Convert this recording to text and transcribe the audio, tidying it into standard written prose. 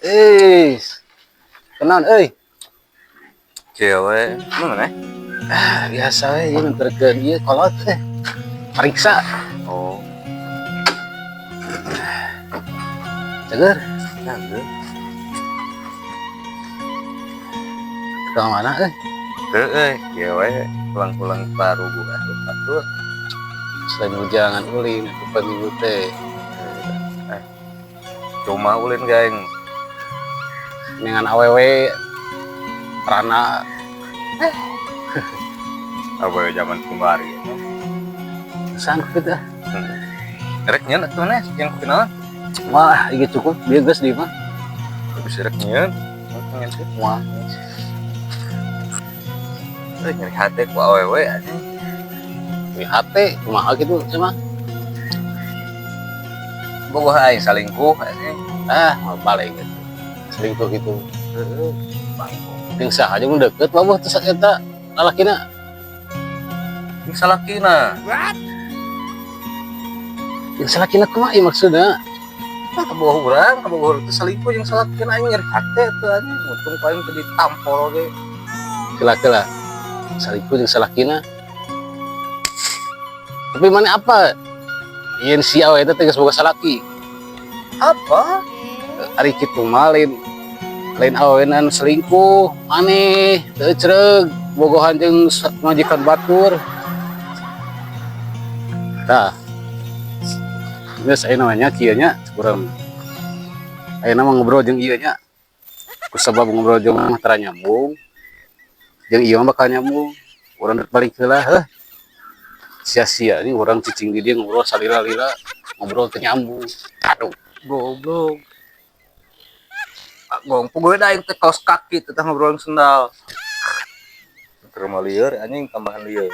Eh, kenaon euy? Cewek, mana? Ah, biasa we ieu nganterkeun ieu kolot teh. Pariksa. Oh, Cager, cager. Ke mana euy? Teu euy, kieu we pulang-pulang paruguh batur. Selain hujangan ulin atuh minggu teh. Eh, cuma ulin geng. Dengan awewe rana. Awewe zaman kemari. Sanggup gitu ah. Rek nyeun atuh maneh yang kenalan. Wah, ieu cukup bieu geus di mah. Bisa rek nyeun. Nyeun teh. Wah, Euy, nyeri hate ku awewe anjing. Di hate kumaha gitu mah. Bogoh aing salingkuh anjing. Ah, mau balik gitu. Selingkuh gitu. Heeh. Bangko. Jeung saha jeung deket wabah teh eta lalakina? Ini salakina. Jeung salakina kumaha ieu maksudna? Ah, kabogoh urang, kabogoh teh selingkuh jeung salakina, aing nyeri hate tuh anjing. Untung paling teu ditampol ge. Kela-kela selingkuh jeung salakina. Tapi mana apa? Yen si awe eta teh geus boga salaki. Apa? Ari kitu mah lain lain awena anu selingkuh, maneh teu ecreug bogohan jeung majikan batur. Tah. Geus ayeuna mah nya kieu nya urang. Ayeuna mah ngobrol jeung ieu nya. Kusabab ngobrol jeung mah tara nyambung. Jeung ieu mah bakal nyambung. Urang rek balik heula heuh. Sia-sia ini urang cicing di dieu ngobrol salila-lila, ngobrol teu nyambung. Aduh. Goblok. Gong, pokoknya aing teh kaos kaki teh ngobrol sendal. Keur mah lieur anjing, tambahan lieur.